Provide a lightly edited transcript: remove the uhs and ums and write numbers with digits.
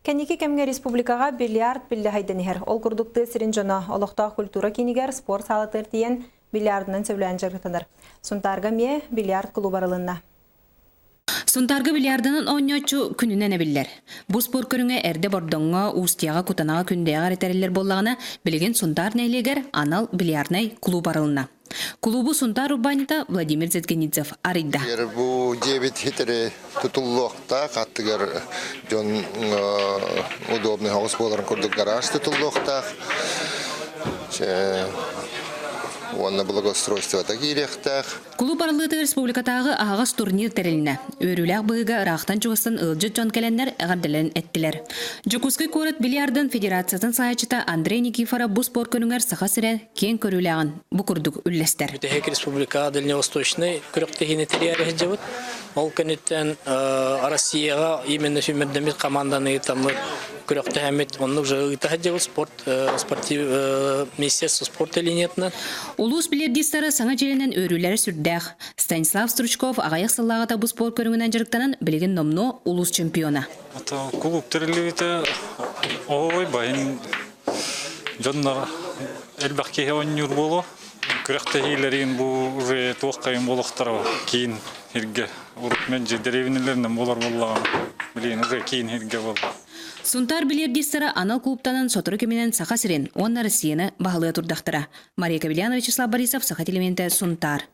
Кэнники кэмҥэ республикаҕа бильярд биллэ хайдан иһэр. Ол курдук тыа сирин дьоно олохтоох культура киинигэр спорт саалатыгар тиийэн бильярдынан сөбүлээн дьарыктанар. Сунтаарга эмиэ бильярд клуба арылынна. Сунтаарга бильярдынан оонньооччу күнүнэн эбиллэр. Бу спорт көрүҥэ эрдэ Бордоҥҥо, Устьяҕа, Кутанаҕа күндэйэҕэ эрэ тэриллэр буоллаҕына, билигин Сунтаар нэһилиэгэр анал бильярднай клуб арылынна. Кулуубу Сунтаар урбаанньыта Владимир Зеткинидзев арыйда. Бу дьиэбит хитэри тутуллуохтаах, аттыгар дьон удобный соҕус буоларын курдук гараж тутуллуохтаах. Уонна благоустройствота киириэхтээх. Кулууп арыллыытыгар республикатааҕы аһаҕас турнир тэрилиннэ. Үөрүүлээх быһыыга ыраахтан-чугастан ыалдьыт дьон кэлэннэр эҕэрдэлэрин эттилэр. Дьокуускай куорат бильярдын федерациятын салайааччыта Андрей Никифоров бу спорт көрүҥэр Саха сирэ киэҥ көрүүлээҕин бу курдук үллэстэр. Бүтэһик республика Дальневосточный күрэхтэһиини тэрийээри сылдьабыт. Ол кэнниттэн Россияҕа именно сүүмэрдэммит команданы ыытаммыт күрэхтэһэммит оннук же ыыта сылдьабыт спорт спортив министерство спорта линиятынан. Улуус бильярдистара саҥа дьиэлэнэн үөрүүлэрэ сүрдээх. Станислав Стручков аҕыйах сыллааҕыта бу спорт көрүҥүнэн дьарыктанан билигин номнуо улуус чемпиона. Кулууп тэриллибитэ ой байын дьоннор элбэх киһи оонньуур буолуо. Күрэхтэһиилэрин бу уже туох хайын буолуохтара киин сиргэ урут мэлдьи дэриэбинэлэринэн буолар буоллаҕына билигин уже киин сиргэ буолла. Сунтаар бильярдистара анал клубтанан сотору кэминэн Саха сирин уонна Россияны баһылыа турдахтара. Мария Кабельянова, Вячеслав Борисов, Саха телевидениетэ, Сунтаар.